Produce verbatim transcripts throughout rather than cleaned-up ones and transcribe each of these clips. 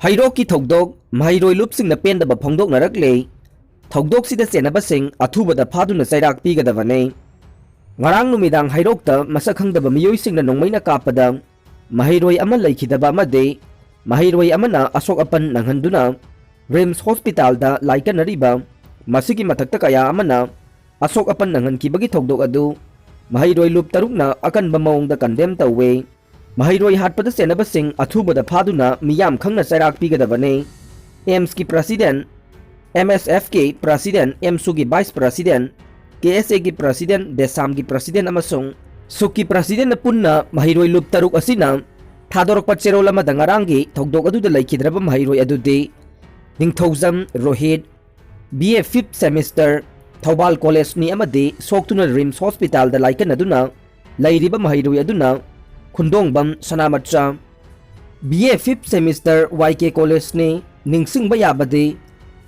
ꯍꯩꯔꯣꯛꯀꯤ ꯊꯧꯗꯣꯛ, ꯃꯍꯩꯔꯣꯏ ꯂꯨꯞꯁꯤꯡꯅ ꯄꯦꯟꯗꯕ ꯐꯣꯡꯗꯣꯛꯅꯔꯛꯂꯦ꯫ ꯊꯧꯗꯣꯛꯁꯤꯗ ꯆꯦꯟꯅꯕꯁꯤꯡ ꯑꯊꯨꯕꯗ ꯐꯥꯗꯨꯅ ꯆꯩꯔꯥꯛ ꯄꯤꯒꯗꯕꯅꯤ꯫ ꯉꯔꯥꯡ ꯅꯨꯃꯤꯗꯥꯡ ꯍꯩꯔꯣꯛꯇ ꯃꯁꯛ ꯈꯪꯗꯕ ꯃꯤꯑꯣꯏꯁꯤꯡꯅ ꯅꯣꯡꯃꯩꯅ ꯀꯥꯞꯄꯗ ꯃꯍꯩꯔꯣꯏ ꯑꯃ ꯂꯩꯈꯤꯗꯕ ꯑꯃꯗꯤ ꯃꯍꯩꯔꯣꯏ ꯑꯃꯅ ꯑꯁꯣꯛ ꯑꯄꯟ ꯅꯪꯍꯟꯗꯨꯅ ꯔꯤꯝꯁ ꯍꯣꯁꯄꯤꯇꯥꯜꯗ ꯂꯥꯏꯀꯠꯅꯔꯤꯕ, ꯃꯁꯤꯒꯤ ꯃꯊꯛꯇ ꯀꯌꯥ ꯑꯃꯅ ꯑꯁꯣꯛ ꯑꯄꯟ ꯅꯪꯍꯟꯈꯤꯕꯒꯤ ꯊꯧꯗꯣꯛ ꯑꯗꯨ ꯃꯍꯩꯔꯣꯏ ꯂꯨꯞ ꯇꯔꯨꯛꯅ ꯑꯀꯟꯕ ꯃꯑꯣꯡꯗ ꯀꯟꯗꯦꯝ ꯇꯧꯋꯦ꯫ ꯃꯍꯩꯔꯣꯏ ꯍꯥꯠꯄꯗ ꯆꯦꯟꯅꯕꯁꯤꯡ ꯑꯊꯨꯕꯗ ꯐꯥꯗꯨꯅ ꯃꯤꯌꯥꯝ ꯈꯪꯅ ꯆꯩꯔꯥꯛ ꯄꯤꯒꯗꯕꯅꯤ꯫ ꯑꯦꯝꯁꯀꯤ ꯄ꯭ꯔꯁꯤꯗꯦꯟ, ꯑꯦꯝ ꯑꯦꯁ ꯑꯦꯐꯀꯤ ꯄ꯭ꯔꯁꯤꯗꯦꯟ, ꯑꯦꯝꯁꯨꯒꯤ ꯚꯥꯏꯁ ꯄ꯭ꯔꯁꯤꯗꯦꯟ, ꯀꯦ ꯑꯦꯁ ꯑꯦꯒꯤ ꯄ꯭ꯔꯁꯤꯗꯦꯟ, ꯗꯦꯁꯥꯝꯒꯤ ꯄ꯭ꯔꯁꯤꯗꯦꯟ ꯑꯃꯁꯨꯡ ꯁꯨꯛꯀꯤ ꯄ꯭ꯔꯁꯤꯗꯦꯟꯅ ꯄꯨꯟꯅ ꯃꯍꯩꯔꯣꯏ ꯂꯨꯞ ꯇꯔꯨꯛ ꯑꯁꯤꯅ ꯊꯥꯗꯣꯔꯛꯄ ꯆꯦꯔꯣꯜ ꯑꯃꯗ ꯉꯔꯥꯡꯒꯤ ꯊꯧꯗꯣꯛ ꯑꯗꯨꯗ ꯂꯩꯈꯤꯗ꯭ꯔꯕ ꯃꯍꯩꯔꯣꯏ ꯑꯗꯨꯗꯤ Ningthoujam Rohit, B A fifth semester, Thoubal ꯀꯣꯂꯦꯖꯅꯤ ꯑꯃꯗꯤ ꯁꯣꯛꯇꯨꯅ ꯔꯤꯝꯁ ꯍꯣꯁꯄꯤꯇꯥꯜꯗ ꯂꯥꯏꯀꯠꯅꯗꯨꯅ ꯂꯩꯔꯤꯕ ꯃꯍꯩꯔꯣꯏ ꯑꯗꯨꯅ ꯈꯨꯟꯗꯣꯡꯕꯝ Sanamacha, B A fifth semester, Y K ꯀꯣꯂꯦꯖꯅꯤ꯫ ꯅꯤꯡꯁꯤꯡꯕ ꯌꯥꯕꯗꯤ,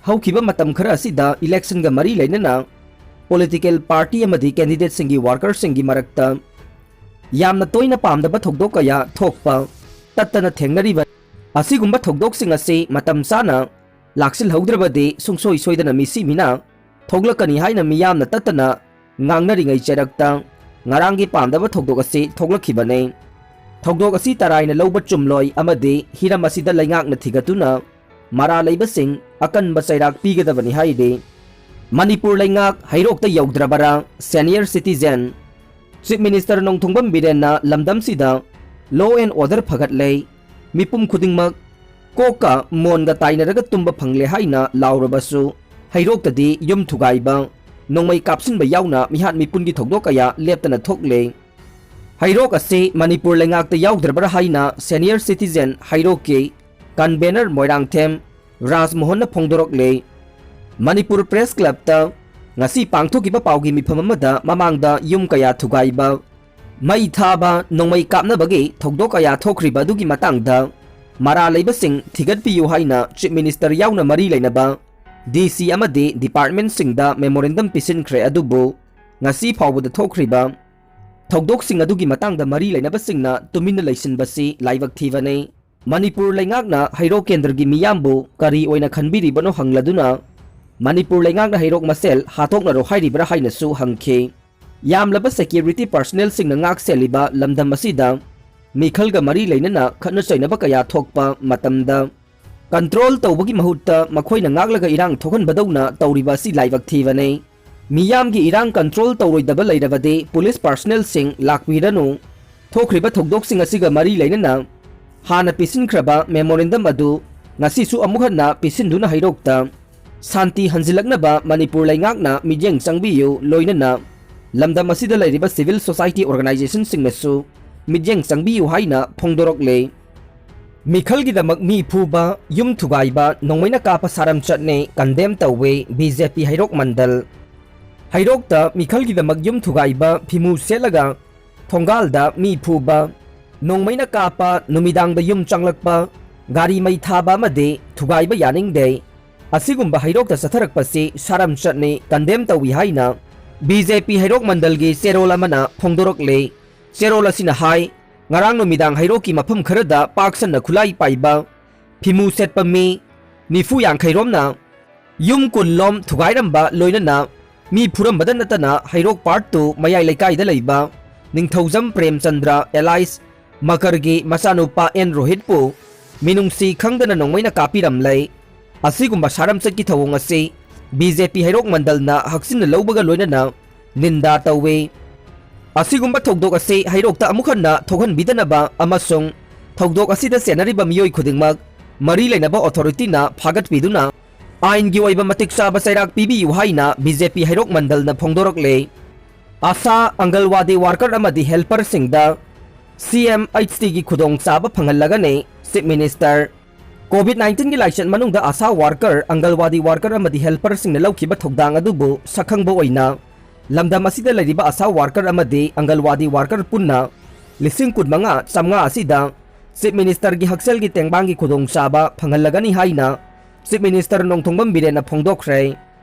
ꯍꯧꯈꯤꯕ ꯃꯇꯝ ꯈꯔ ꯑꯁꯤꯗ ꯏꯂꯦꯛꯁꯟꯒ ꯃꯔꯤ ꯂꯩꯅꯅ ꯄꯣꯂꯤꯇꯤꯀꯦꯜ ꯄꯥꯔꯇꯤ ꯑꯃꯗꯤ ꯀꯦꯟꯗꯤꯗꯦꯠꯁꯤꯡꯒꯤ ꯋꯥꯔꯀꯔꯁꯤꯡꯒꯤ ꯃꯔꯛꯇ ꯌꯥꯝꯅ ꯇꯣꯏꯅ ꯄꯥꯝꯗꯕ ꯊꯧꯗꯣꯛ ꯀꯌꯥ ꯊꯣꯛꯄ ꯇꯠꯇꯅ ꯊꯦꯡꯅꯔꯤꯕ꯫ ꯑꯁꯤꯒꯨꯝꯕ ꯊꯧꯗꯣꯛꯁꯤꯡ ꯑꯁꯤ ꯃꯇꯝ ꯆꯥꯅ ꯂꯥꯛꯁꯤꯜꯍꯧꯗ꯭ꯔꯕꯗꯤ ꯁꯨꯡꯁꯣꯏ ꯁꯣꯏꯗꯅ ꯃꯤꯁꯤ ꯃꯤꯅꯥ ꯊꯣꯛꯂꯛꯀꯅꯤ ꯍꯥꯏꯅ ꯃꯤꯌꯥꯝꯅ ꯇꯠꯇꯅ ꯉꯥꯡꯅꯔꯤꯉꯩ ꯆꯩꯔꯛꯇ ꯉꯔꯥꯡꯒꯤ ꯄꯥꯝꯗꯕ ꯊꯧꯗꯣꯛ ꯑꯁꯤ ꯊꯣꯛꯂꯛꯈꯤꯕꯅꯤ꯫ ꯊꯧꯗꯣꯛ ꯑꯁꯤ ꯇꯔꯥꯏꯅ ꯂꯧꯕ ꯆꯨꯝꯂꯣꯏ ꯑꯃꯗꯤ ꯍꯤꯔꯝ ꯑꯁꯤꯗ ꯂꯩꯉꯥꯛꯅ ꯊꯤꯒꯠꯇꯨꯅ ꯃꯔꯥ ꯂꯩꯕꯁꯤꯡ ꯑꯀꯟꯕ ꯆꯩꯔꯥꯛ ꯄꯤꯒꯗꯕꯅꯤ ꯍꯥꯏꯔꯤ꯫ ꯃꯅꯤꯄꯨꯔ ꯂꯩꯉꯥꯛ ꯍꯩꯔꯣꯛꯇ ꯌꯧꯗ꯭ꯔꯕꯔꯥ? Senior citizen꯫ ꯆꯤꯐ ꯃꯤꯅꯤꯁꯇꯔ ꯅꯣꯡꯊꯣꯡꯕꯝ ꯕꯤꯔꯦꯟꯅ ꯂꯝꯗꯝꯁꯤꯗ law and order ꯐꯒꯠꯂꯦ, ꯃꯤꯄꯨꯝ ꯈꯨꯗꯤꯡꯃꯛ ꯀꯣꯛꯀ ꯃꯣꯟꯒ ꯇꯥꯏꯅꯔꯒ ꯇꯨꯝꯕ ꯐꯪꯂꯦ ꯍꯥꯏꯅ ꯂꯥꯎꯔꯕꯁꯨ, ꯍꯩꯔꯣꯛꯇꯗꯤ ꯌꯨꯝ ꯊꯨꯒꯥꯏꯕ, ꯅꯣꯡꯃꯩ ꯀꯥꯞꯁꯤꯟꯕ ꯌꯥꯎꯅ ꯃꯤꯍꯥꯠ ꯃꯤꯄꯨꯟꯒꯤ ꯊꯧꯗꯣꯛ ꯀꯌꯥ ꯂꯦꯞꯇꯅ ꯊꯣꯛꯂꯦ꯫ ꯍꯩꯔꯣꯛ ꯑꯁꯤ ꯃꯅꯤꯄꯨꯔ ꯂꯩꯉꯥꯛꯇ ꯌꯥꯎꯗ꯭ꯔꯕ꯭ꯔꯥ ꯍꯥꯏꯅ Senior citizen ꯍꯩꯔꯣꯛꯀꯤ convener ꯃꯣꯏꯔꯥꯡꯊꯦꯝ ꯔꯥꯖꯃꯣꯍꯟꯅ ꯐꯣꯡꯗꯣꯔꯛꯂꯦ꯫ ꯃꯅꯤꯄꯨꯔ ꯄ꯭ꯔꯦꯁ ꯀ꯭ꯂꯕꯇ ꯉꯁꯤ ꯄꯥꯡꯊꯣꯛꯈꯤꯕ ꯄꯥꯎꯒꯤ ꯃꯤꯐꯝ ꯑꯃꯗ ꯃꯃꯥꯡꯗ ꯌꯨꯝ ꯀꯌꯥ ꯊꯨꯒꯥꯏꯕ, ꯃꯩ ꯊꯥꯕ, ꯅꯣꯡꯃꯩ ꯀꯥꯞꯅꯕꯒꯤ ꯊꯧꯗꯣꯛ ꯀꯌꯥ ꯊꯣꯛꯈ꯭ꯔꯤꯕ ꯑꯗꯨꯒꯤ ꯃꯇꯥꯡꯗ ꯃꯔꯥ ꯂꯩꯕꯁꯤꯡ ꯊꯤꯒꯠꯄꯤꯌꯨ ꯍꯥꯏꯅ ꯆꯤꯐ ꯃꯤꯅꯤꯁꯇꯔ ꯌꯥꯎꯅ ꯃꯔꯤ ꯂꯩꯅꯕ ꯗꯤ ꯁꯤ ꯑꯃꯗꯤ ꯗꯤꯄꯥꯔꯠꯃꯦꯟꯠꯁꯤꯡꯗ ꯃꯦꯃꯣꯔꯦꯟꯗꯝ ꯄꯤꯁꯤꯟꯈ꯭ꯔꯦ꯫ ꯑꯗꯨꯕꯨ ꯉꯁꯤ ꯐꯥꯎꯕꯗ ꯊꯣꯛꯈ꯭ꯔꯤꯕ ꯊꯧꯗꯣꯛꯁꯤꯡ ꯑꯗꯨꯒꯤ ꯃꯇꯥꯡꯗ ꯃꯔꯤ ꯂꯩꯅꯕꯁꯤꯡꯅ ꯇꯨꯃꯤꯟꯅ ꯂꯩꯁꯤꯟꯕꯁꯤ ꯂꯥꯏꯕꯛ ꯊꯤꯕꯅꯤ꯫ ꯃꯅꯤꯄꯨꯔ ꯂꯩꯉꯥꯛꯅ ꯍꯩꯔꯣꯛ ꯀꯦꯟꯗ꯭ꯔꯒꯤ ꯃꯤꯌꯥꯝꯕꯨ ꯀꯔꯤ ꯑꯣꯏꯅ ꯈꯟꯕꯤꯔꯤꯕꯅꯣ ꯍꯪꯂꯗꯨꯅ, ꯃꯅꯤꯄꯨꯔ ꯂꯩꯉꯥꯛꯅ ꯍꯩꯔꯣꯛ ꯃꯁꯦꯜ ꯍꯥꯠꯇꯣꯛꯅꯔꯣ ꯍꯥꯏꯔꯤꯕ꯭ꯔꯥ ꯍꯥꯏꯅꯁꯨ ꯍꯪꯈꯤ꯫ ꯌꯥꯝꯂꯕ ꯁꯦꯀ꯭ꯌꯨꯔꯤꯇꯤ ꯄꯔꯁꯅꯦꯜꯁꯤꯡꯅ ꯉꯥꯛ ꯁꯦꯜꯂꯤꯕ ꯂꯝꯗꯝ ꯑꯁꯤꯗ ꯃꯤꯈꯜꯒ ꯃꯔꯤ ꯂꯩꯅꯅ ꯈꯠꯅ ꯆꯩꯅꯕ ꯀꯌꯥ ꯊꯣꯛꯄ ꯃꯇꯝꯗ, ꯀꯟꯇ꯭ꯔꯣꯜ ꯇꯧꯕꯒꯤ ꯃꯍꯨꯠꯇ ꯃꯈꯣꯏꯅ ꯉꯥꯛꯂꯒ ꯏꯔꯥꯡ ꯊꯣꯛꯍꯟꯕꯗꯧꯅ ꯇꯧꯔꯤꯕ ꯑꯁꯤ ꯂꯥꯏꯕꯛ ꯊꯤꯕꯅꯤ꯫ ꯃꯤꯌꯥꯝꯒꯤ ꯏꯔꯥꯡ ꯀꯟꯇ꯭ꯔꯣꯜ ꯇꯧꯔꯣꯏꯗꯕ ꯂꯩꯔꯕꯗꯤ ꯄꯨꯂꯤꯁ ꯄꯔꯁꯅꯦꯜꯁꯤꯡ ꯂꯥꯛꯄꯤꯔꯅꯨ꯫ ꯊꯣꯛꯈ꯭ꯔꯤꯕ ꯊꯧꯗꯣꯛꯁꯤꯡ ꯑꯁꯤꯒ ꯃꯔꯤ ꯂꯩꯅꯅ ꯍꯥꯟꯅ ꯄꯤꯁꯤꯟꯈ꯭ꯔꯕ ꯃꯦꯃꯣꯔꯦꯟꯗꯝ ꯑꯗꯨ ꯉꯁꯤꯁꯨ ꯑꯃꯨꯛ ꯍꯟꯅ ꯄꯤꯁꯤꯟꯗꯨꯅ ꯍꯩꯔꯣꯛꯇ ꯁꯥꯟꯇꯤ ꯍꯟꯖꯤꯜꯂꯛꯅꯕ ꯃꯅꯤꯄꯨꯔ ꯂꯩꯉꯥꯛꯅ ꯃꯤꯠꯌꯦꯡ ꯆꯪꯕꯤꯌꯨ, ꯂꯣꯏꯅꯅ ꯂꯝꯗꯝ ꯑꯁꯤꯗ ꯂꯩꯔꯤꯕ ꯁꯤꯚꯤꯜ ꯁꯣꯁꯥꯏꯇꯤ ꯑꯣꯔꯒꯅꯥꯏꯖꯦꯁꯟꯁꯤꯡꯅꯁꯨ ꯃꯤꯠꯌꯦꯡ ꯆꯪꯕꯤꯌꯨ ꯍꯥꯏꯅ ꯐꯣꯡꯗꯣꯔꯛꯂꯦ꯫ ꯃꯤꯈꯜꯒꯤꯗꯃꯛ ꯃꯤ ꯐꯨꯕ, ꯌꯨꯝ ꯊꯨꯒꯥꯏꯕ, ꯅꯣꯡꯃꯩꯅ ꯀꯥꯞꯄ ꯁꯥꯔꯝꯆꯠꯅꯦ, ꯀꯟꯗꯦꯝ ꯇꯧꯋꯦ ꯕꯤ ꯖꯦ ꯄꯤ ꯍꯩꯔꯣꯛ ꯃꯟꯗꯜ꯫ ꯍꯩꯔꯣꯛꯇ ꯃꯤꯈꯜꯒꯤꯗꯃꯛ ꯌꯨꯝ ꯊꯨꯒꯥꯏꯕ, ꯐꯤꯃꯨ ꯁꯦꯠꯂꯒ ꯊꯣꯡꯒꯥꯜꯗ ꯃꯤ ꯐꯨꯕ, ꯅꯣꯡꯃꯩꯅ ꯀꯥꯞꯄ, ꯅꯨꯃꯤꯗꯥꯡꯗ ꯌꯨꯝ ꯆꯪꯂꯛꯄ, ꯒꯥꯔꯤ ꯃꯩ ꯊꯥꯕ ꯑꯃꯗꯤ ꯊꯨꯒꯥꯏꯕ ꯌꯥꯅꯤꯡꯗꯦ꯫ ꯑꯁꯤꯒꯨꯝꯕ ꯍꯩꯔꯣꯛꯇ ꯆꯠꯊꯔꯛꯄꯁꯤ ꯁꯥꯔꯝꯆꯠꯅꯤ, ꯀꯟꯗꯦꯝ ꯇꯧꯏ ꯍꯥꯏꯅ ꯕꯤ ꯖꯦ ꯄꯤ ꯍꯩꯔꯣꯛ ꯃꯟꯗꯜꯒꯤ ꯆꯦꯔꯣꯜ ꯑꯃꯅ ꯐꯣꯡꯗꯣꯔꯛꯂꯤ꯫ ꯆꯦꯔꯣꯜ ꯑꯁꯤꯅ ꯍꯥꯏ, ꯉꯔꯥꯡ ꯅꯨꯃꯤꯗꯥꯡ ꯍꯩꯔꯣꯛꯀꯤ ꯃꯐꯝ ꯈꯔꯗ ꯄꯥꯛ ꯁꯟꯅ ꯈꯨꯠꯂꯥꯏ ꯄꯥꯏꯕ, ꯐꯤꯃꯨ ꯁꯦꯠꯄ ꯃꯤ ꯅꯤꯐꯨ ꯌꯥꯡꯈꯩ ꯔꯣꯝꯅ ꯌꯨꯝ ꯀꯨꯟ ꯂꯣꯝ ꯊꯨꯒꯥꯏꯔꯝꯕ, ꯂꯣꯏꯅꯅ ꯃꯤ ꯐꯨꯔꯝꯕꯗ ꯅꯠꯇꯅ ꯍꯩꯔꯣꯛ ꯄꯥꯔꯠ ꯇꯨ ꯃꯌꯥꯏ ꯂꯩꯀꯥꯏꯗ ꯂꯩꯕ ꯅꯤꯡꯊꯧꯖꯝ ꯄ꯭ꯔꯦꯝꯆꯟꯗ꯭ꯔ ꯑꯦꯂꯥꯏꯁ ꯃꯀꯔꯒꯤ ꯃꯆꯥꯅꯨꯄꯥ ꯑꯦꯟ ꯔꯣꯍꯤꯠꯄꯨ ꯃꯤꯅꯨꯡꯁꯤ ꯈꯪꯗꯅ ꯅꯣꯡꯃꯩꯅ ꯀꯥꯞꯄꯤꯔꯝꯂꯦ꯫ ꯑꯁꯤꯒꯨꯝꯕ ꯁꯥꯔꯝꯆꯠꯀꯤ ꯊꯧꯑꯣꯡ ꯑꯁꯤ ꯕꯤ ꯖꯦ ꯄꯤ ꯍꯩꯔꯣꯛ ꯃꯟꯗꯜꯅ ꯍꯛꯆꯤꯟꯅ ꯂꯧꯕꯒ ꯂꯣꯏꯅꯅ ꯅꯤꯟꯗꯥ ꯇꯧꯏ꯫ ꯑꯁꯤꯒꯨꯝꯕ ꯊꯧꯗꯣꯛ ꯑꯁꯤ ꯍꯩꯔꯣꯛꯇ ꯑꯃꯨꯛ ꯍꯟꯅ ꯊꯣꯛꯍꯟꯕꯤꯗꯅꯕ ꯑꯃꯁꯨꯡ ꯊꯧꯗꯣꯛ ꯑꯁꯤꯗ ꯆꯦꯟꯅꯔꯤꯕ ꯃꯤꯑꯣꯏ ꯈꯨꯗꯤꯡꯃꯛ ꯃꯔꯤ ꯂꯩꯅꯕ ꯑꯣꯊꯣꯔꯤꯇꯤꯅ ꯐꯥꯒꯠꯄꯤꯗꯨꯅ ꯑꯥꯏꯟꯒꯤ ꯑꯣꯏꯕ ꯃꯇꯤꯛ ꯆꯥꯕ ꯆꯩꯔꯥꯛ ꯄꯤꯕꯤꯌꯨ ꯍꯥꯏꯅ ꯕꯤ ꯖꯦ ꯄꯤ ꯍꯩꯔꯣꯛ ꯃꯟꯗꯜꯅ ꯐꯣꯡꯗꯣꯔꯛꯂꯦ꯫ ꯑꯁꯥ, ꯑꯪꯒꯜꯋꯥꯗꯤ ꯋꯥꯔꯀꯔ ꯑꯃꯗꯤ ꯍꯦꯜꯄꯔꯁꯤꯡꯗ ꯁꯤ ꯑꯦꯝ ꯑꯩꯆ ꯇꯤꯒꯤ ꯈꯨꯗꯣꯡꯆꯥꯕ ꯐꯪꯍꯜꯂꯒꯅꯤ ꯆꯤꯐ ꯃꯤꯅꯤꯁꯇꯔ꯫ ꯀꯣꯚꯤꯗ ꯅꯥꯏꯟꯇꯤꯟꯒꯤ ꯂꯥꯏꯆꯠ ꯃꯅꯨꯡꯗ ꯑꯁꯥ ꯋꯥꯔꯀꯔ, ꯑꯪꯒꯜꯋꯥꯗꯤ ꯋꯥꯔꯀꯔ ꯑꯃꯗꯤ ꯍꯦꯜꯄꯔꯁꯤꯡꯅ ꯂꯧꯈꯤꯕ ꯊꯧꯗꯥꯡ ꯑꯗꯨꯕꯨ ꯁꯛꯈꯪꯕ ꯑꯣꯏꯅ ꯂꯝꯗꯝ ꯑꯁꯤꯗ ꯂꯩꯔꯤꯕ ꯑꯁꯥ ꯋꯥꯔꯀꯔ ꯑꯃꯗꯤ ꯑꯪꯒꯜꯋꯥꯗꯤ ꯋꯥꯔꯀꯔ ꯄꯨꯟꯅ ꯂꯤꯁꯤꯡ ꯀꯨꯟꯃꯉꯥ ꯆꯥꯝꯃꯉꯥ ꯑꯁꯤꯗ ꯆꯤꯐ ꯃꯤꯅꯤꯁꯇꯔꯒꯤ ꯍꯛꯁꯦꯜꯒꯤ ꯇꯦꯡꯕꯥꯡꯒꯤ ꯈꯨꯗꯣꯡꯆꯥꯕ ꯐꯪꯍꯜꯂꯒꯅꯤ ꯍꯥꯏꯅ ꯆꯤꯐ ꯃꯤꯅꯤꯁꯇꯔ ꯅꯣꯡꯊꯣꯝꯕꯝ ꯕꯤꯔꯦꯟꯅ ꯐꯣꯡꯗꯣꯛꯈ꯭ꯔꯦ꯫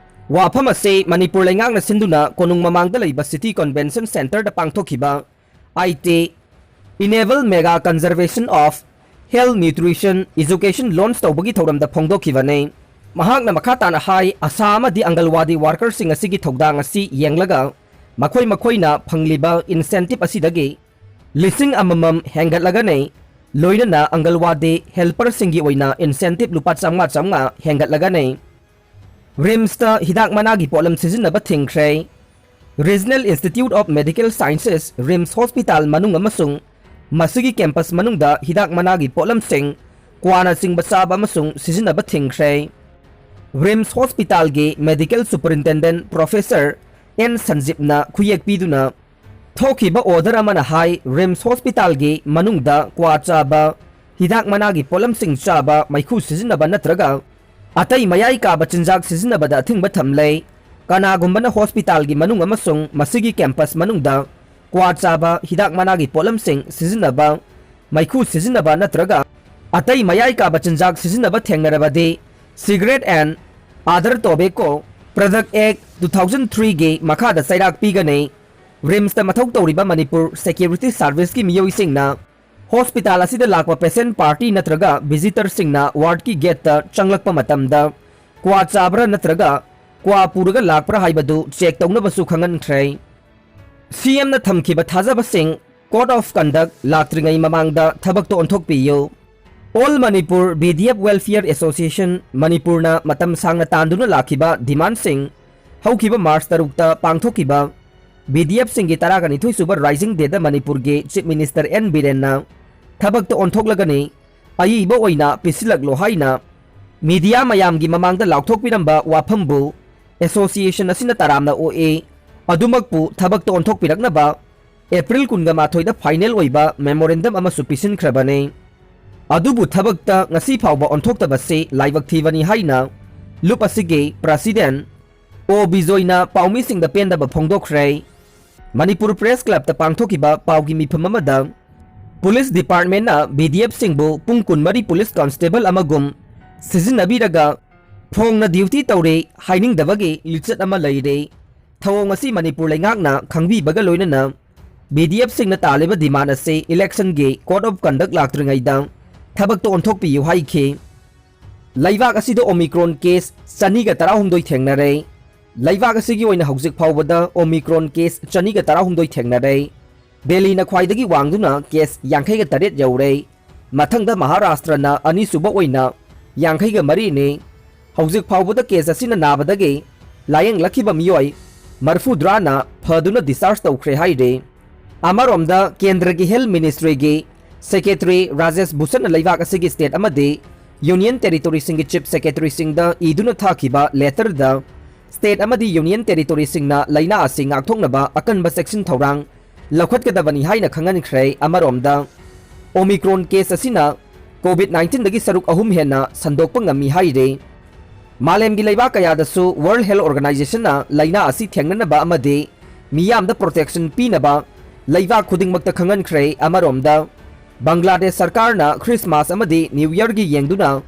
ꯋꯥꯐꯝ ꯑꯁꯤ ꯃꯅꯤꯄꯨꯔ ꯂꯩꯉꯥꯛꯅ ꯁꯤꯟꯗꯨꯅ ꯀꯣꯅꯨꯡ ꯃꯃꯥꯡꯗ ꯂꯩꯕ ꯁꯤꯇꯤ ꯀꯟꯚꯦꯟꯁꯟ ꯁꯦꯟꯇꯔꯗ ꯄꯥꯡꯊꯣꯛꯈꯤꯕ ꯑꯥꯏ T, Enable Mega Conservation of health, nutrition, education launch ꯇꯧꯕꯒꯤ ꯊꯧꯔꯝꯗ ꯐꯣꯡꯗꯣꯛꯈꯤꯕꯅꯤ꯫ ꯃꯍꯥꯛꯅ ꯃꯈꯥ ꯇꯥꯅ ꯍꯥꯏ, ꯑꯁꯥ ꯑꯃꯗꯤ ꯑꯪꯒꯜꯋꯥꯗꯤ workerꯁꯤꯡ ꯑꯁꯤꯒꯤ ꯊꯧꯗꯥꯡ ꯑꯁꯤ ꯌꯦꯡꯂꯒ ꯃꯈꯣꯏ ꯃꯈꯣꯏꯅ ꯐꯪꯂꯤꯕ incentive ꯑꯁꯤꯗꯒꯤ ꯂꯤꯁꯤꯡ ꯑꯃꯃꯝ ꯍꯦꯟꯒꯠꯂꯒꯅꯤ꯫ ꯂꯣꯏꯅꯅ ꯑꯪꯒꯜꯋꯥꯗꯤ helperꯁꯤꯡꯒꯤ ꯑꯣꯏꯅ incentive ꯂꯨꯄꯥ ꯆꯥꯝꯃꯉꯥ ꯆꯥꯝꯃꯉꯥ ꯍꯦꯟꯒꯠꯂꯒꯅꯤ꯫ RIMSꯇ ꯍꯤꯗꯥꯛ ꯃꯅꯥꯒꯤ ꯄꯣꯠꯂꯝ ꯁꯤꯖꯤꯟꯅꯕ ꯊꯤꯡꯈ꯭ꯔꯦ꯫ Regional Institute of Medical Sciences, RIMS Hospital ꯃꯅꯨꯡ ꯑꯃꯁꯨꯡ ꯃꯁꯤꯒꯤ campus ꯃꯅꯨꯡꯗ ꯍꯤꯗꯥꯛ ꯃꯅꯥꯒꯤ ꯄꯣꯠꯂꯝꯁꯤꯡ, ꯀ꯭ꯋꯥꯅꯆꯤꯡꯕ ꯆꯥꯕ ꯑꯃꯁꯨꯡ ꯁꯤꯖꯤꯟꯅꯕ ꯊꯤꯡꯈ꯭ꯔꯦ꯫ RIMS Hospitalꯒꯤ Medical Superintendent Professor N ꯁꯟꯖꯤꯞꯅ ꯈꯨꯌꯦꯛ ꯄꯤꯗꯨꯅ ꯊꯣꯛꯈꯤꯕ order ꯑꯃꯅ ꯍꯥꯏ, RIMS Hospitalꯒꯤ ꯃꯅꯨꯡꯗ ꯀ꯭ꯋꯥ ꯆꯥꯕ, ꯍꯤꯗꯥꯛ ꯃꯅꯥꯒꯤ ꯄꯣꯠꯂꯝꯁꯤꯡ ꯆꯥꯕ, ꯃꯩꯈꯨ ꯁꯤꯖꯤꯟꯅꯕ ꯅꯠꯇ꯭ꯔꯒ ꯑꯇꯩ ꯃꯌꯥꯏ ꯀꯥꯕ ꯆꯤꯟꯖꯥꯛ ꯁꯤꯖꯤꯟꯅꯕꯗ ꯑꯊꯤꯡꯕ ꯊꯝꯂꯦ꯫ ꯀꯅꯥꯒꯨꯝꯕꯅ hospitalꯒꯤ ꯃꯅꯨꯡ ꯑꯃꯁꯨꯡ ꯃꯁꯤꯒꯤ campus ꯃꯅꯨꯡꯗ ꯀ꯭ꯋꯥ ꯆꯥꯕ, ꯍꯤꯗꯥꯛ ꯃꯅꯥꯒꯤ ꯄꯣꯠꯂꯝꯁꯤꯡ ꯁꯤꯖꯤꯟꯅꯕ, ꯃꯩꯈꯨ ꯁꯤꯖꯤꯟꯅꯕ ꯅꯠꯇ꯭ꯔꯒ ꯑꯇꯩ ꯃꯌꯥꯏ ꯀꯥꯕ ꯆꯤꯟꯖꯥꯛ ꯁꯤꯖꯤꯟꯅꯕ ꯊꯦꯡꯅꯔꯕꯗꯤ Cigarette and Other Tobacco Product Act two thousand threeꯒꯤ ꯃꯈꯥꯗ ꯆꯩꯔꯥꯛ ꯄꯤꯒꯅꯤ꯫ RIMSꯇ ꯃꯊꯧ ꯇꯧꯔꯤꯕ ꯃꯅꯤꯄꯨꯔ Security Serviceꯀꯤ ꯃꯤꯑꯣꯏꯁꯤꯡꯅ hospital ꯑꯁꯤꯗ ꯂꯥꯛꯄ patient party ꯅꯠꯇ꯭ꯔꯒ visitorꯁꯤꯡꯅ wardꯀꯤ gateꯇ ꯆꯪꯂꯛꯄ ꯃꯇꯝꯗ ꯀ꯭ꯋꯥ ꯆꯥꯕ꯭ꯔꯥ ꯅꯠꯇ꯭ꯔꯒ ꯀ꯭ꯋꯥ ꯄꯨꯔꯒ ꯂꯥꯛꯄ꯭ꯔꯥ ꯍꯥꯏꯕꯗꯨ check ꯇꯧꯅꯕꯁꯨ ꯈꯪꯍꯟꯈ꯭ꯔꯦ꯫ CMꯅ ꯊꯝꯈꯤꯕ ꯊꯥꯖꯕꯁꯤꯡ Code of Conduct ꯂꯥꯛꯇ꯭ꯔꯤꯉꯩ ꯃꯃꯥꯡꯗ ꯊꯕꯛꯇ ꯑꯣꯟꯊꯣꯛꯄꯤꯌꯨ꯫ All Manipur VDF Welfare Association, ꯃꯅꯤꯄꯨꯔꯅ ꯃꯇꯝ ꯁꯥꯡꯅ ꯇꯥꯟꯗꯨꯅ ꯂꯥꯛꯈꯤꯕ demandꯁꯤꯡ ꯍꯧꯈꯤꯕ March ꯇꯔꯨꯛꯇ ꯄꯥꯡꯊꯣꯛꯈꯤꯕ VDFꯁꯤꯡꯒꯤ ꯇꯔꯥꯒ ꯅꯤꯊꯣꯏ ꯁꯨꯕ Rising Dayꯗ ꯃꯅꯤꯄꯨꯔꯒꯤ Chief Minister N ꯕꯤꯔꯦꯟꯅ ꯊꯕꯛꯇ ꯑꯣꯟꯊꯣꯛꯂꯒꯅꯤ, ꯑꯏꯕ ꯑꯣꯏꯅ ꯄꯤꯁꯤꯜꯂꯛꯂꯣ ꯍꯥꯏꯅ media ꯃꯌꯥꯝꯒꯤ ꯃꯃꯥꯡꯗ ꯂꯥꯎꯊꯣꯛꯄꯤꯔꯝꯕ ꯋꯥꯐꯝꯕꯨ association ꯑꯁꯤꯅ ꯇꯔꯥꯝꯅ ꯑꯣꯛꯏ꯫ ꯑꯗꯨꯃꯛꯄꯨ ꯊꯕꯛꯇ ꯑꯣꯟꯊꯣꯛꯄꯤꯔꯛꯅꯕ April ꯀꯨꯟꯒ ꯃꯥꯊꯣꯏꯗ final ꯑꯣꯏꯕ memorandum ꯑꯃꯁꯨ ꯄꯤꯁꯤꯟꯈ꯭ꯔꯕꯅꯤ꯫ ꯑꯗꯨꯕꯨ ꯊꯕꯛꯇ ꯉꯁꯤ ꯐꯥꯎꯕ ꯑꯣꯟꯊꯣꯛꯇꯕꯁꯤ ꯂꯥꯏꯕꯛ ꯊꯤꯕꯅꯤ ꯍꯥꯏꯅ ꯂꯨꯞ ꯑꯁꯤꯒꯤ President ꯑꯣ ꯕꯤꯖꯣꯏꯅ ꯄꯥꯎꯃꯤꯁꯤꯡꯗ ꯄꯦꯟꯗꯕ ꯐꯣꯡꯗꯣꯛꯈ꯭ꯔꯦ꯫ ꯃꯅꯤꯄꯨꯔ Press Clubꯇ ꯄꯥꯡꯊꯣꯛꯈꯤꯕ ꯄꯥꯎꯒꯤ ꯃꯤꯐꯝ ꯑꯃꯗ Police Departmentꯅ VDFꯁꯤꯡꯕꯨ ꯄꯨꯡ ꯀꯨꯟꯃꯔꯤ police constable ꯑꯃꯒꯨꯝ ꯁꯤꯖꯤꯟꯅꯕꯤꯔꯒ ꯐꯣꯡꯅ duty ꯇꯧꯔꯦ ꯍꯥꯏꯅꯤꯡꯗꯕꯒꯤ ꯂꯤꯆꯠ ꯑꯃ ꯂꯩꯔꯦ꯫ ꯊꯧꯑꯣꯡ ꯑꯁꯤ ꯃꯅꯤꯄꯨꯔ ꯂꯩꯉꯥꯛꯅ ꯈꯪꯕꯤꯕꯒ ꯂꯣꯏꯅꯅ VDFꯁꯤꯡꯅ ꯇꯥꯜꯂꯤꯕ demand ꯑꯁꯤ electionꯒꯤ Code of Conduct ꯂꯥꯛꯇ꯭ꯔꯤꯉꯩꯗ ꯊꯕꯛꯇ ꯑꯣꯟꯊꯣꯛꯄꯤꯌꯨ ꯍꯥꯏꯈꯤ꯫ ꯂꯩꯕꯥꯛ ꯑꯁꯤꯗ Omicron case ꯆꯅꯤꯒ ꯇꯔꯥꯍꯨꯝꯗꯣꯏ ꯊꯦꯡꯅꯔꯦ꯫ ꯂꯩꯕꯥꯛ ꯑꯁꯤꯒꯤ ꯑꯣꯏꯅ ꯍꯧꯖꯤꯛ ꯐꯥꯎꯕꯗ Omicron case ꯆꯅꯤꯒ ꯇꯔꯥꯍꯨꯝꯗꯣꯏ ꯊꯦꯡꯅꯔꯦ꯫ ꯗꯦꯜꯂꯤꯅ ꯈ꯭ꯋꯥꯏꯗꯒꯤ ꯋꯥꯡꯗꯨꯅ case ꯌꯥꯡꯈꯩꯒ ꯇꯔꯦꯠ ꯌꯧꯔꯦ꯫ ꯃꯊꯪꯗ ꯃꯍꯥꯔꯥꯁꯇ꯭ꯔꯅ ꯑꯅꯤꯁꯨꯕ ꯑꯣꯏꯅ ꯌꯥꯡꯈꯩꯒ ꯃꯔꯤꯅꯤ꯫ ꯍꯧꯖꯤꯛ ꯐꯥꯎꯕꯗ case ꯑꯁꯤꯅ ꯅꯥꯕꯗꯒꯤ ꯂꯥꯌꯦꯡꯂꯛꯈꯤꯕ ꯃꯤꯑꯣꯏ ꯃꯔꯤꯐꯨꯇꯔꯥꯅ ꯐꯗꯨꯅ discharge ꯇꯧꯈ꯭ꯔꯦ ꯍꯥꯏꯔꯤ꯫ ꯑꯃꯔꯣꯝꯗ ꯀꯦꯟꯗ꯭ꯔꯒꯤ health ministryꯒꯤ secretary ꯔꯥꯖꯦꯁ ꯚꯨꯁꯟꯅ ꯂꯩꯕꯥꯛ ꯑꯁꯤꯒꯤ state ꯑꯃꯗꯤ union territoryꯁꯤꯡꯒꯤ chief secretaryꯁꯤꯡꯗ ꯏꯗꯨꯅ ꯊꯥꯈꯤꯕ letterꯗ state ꯑꯃꯗꯤ union territoryꯁꯤꯡꯅ ꯂꯩꯅꯥ ꯑꯁꯤ ꯉꯥꯛꯊꯣꯛꯅꯕ ꯑꯀꯟꯕ ꯆꯦꯛꯁꯤꯟ ꯊꯧꯔꯥꯡ ꯂꯧꯈꯠꯀꯗꯕꯅꯤ ꯍꯥꯏꯅ ꯈꯪꯍꯟꯈ꯭ꯔꯦ꯫ ꯑꯃꯔꯣꯝꯗ Omicron case ꯑꯁꯤꯅ COVID nineteenꯗꯒꯤ ꯁꯔꯨꯛ ꯑꯍꯨꯝ ꯍꯦꯟꯅ ꯁꯟꯗꯣꯛꯄ ꯉꯝꯃꯤ ꯍꯥꯏꯔꯤ꯫ ꯃꯥꯂꯦꯝꯒꯤ ꯂꯩꯕꯥꯛ ꯀꯌꯥꯗꯁꯨ World Health Organizationꯅ ꯂꯩꯅꯥ ꯑꯁꯤ ꯊꯦꯡꯅꯅꯕ ꯑꯃꯗꯤ ꯃꯤꯌꯥꯝꯗ protection ꯄꯤꯅꯕ ꯂꯩꯕꯥꯛ ꯈꯨꯗꯤꯡꯃꯛꯇ ꯈꯪꯍꯟꯈ꯭ꯔꯦ꯫ ꯑꯃꯔꯣꯝꯗ ꯕꯪꯒ꯭ꯂꯥꯗꯦꯁ ꯁꯔꯀꯥꯔꯅ Christmas ꯑꯃꯗꯤ New Yearꯒꯤ ꯌꯦꯡꯗꯨꯅ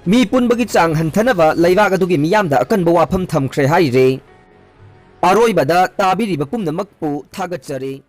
ꯃꯤ ꯄꯨꯟꯕꯒꯤ ꯆꯥꯡ ꯍꯟꯊꯅꯕ ꯂꯩꯕꯥꯛ ꯑꯗꯨꯒꯤ ꯃꯤꯌꯥꯝꯗ ꯑꯀꯟꯕ ꯋꯥꯐꯝ ꯊꯝꯈ꯭ꯔꯦ ꯍꯥꯏꯔꯤ꯫ ꯑꯔꯣꯏꯕꯗ ꯇꯥꯕꯤꯔꯤꯕ ꯄꯨꯝꯅꯃꯛꯄꯨ ꯊꯥꯒꯠꯆꯔꯤ꯫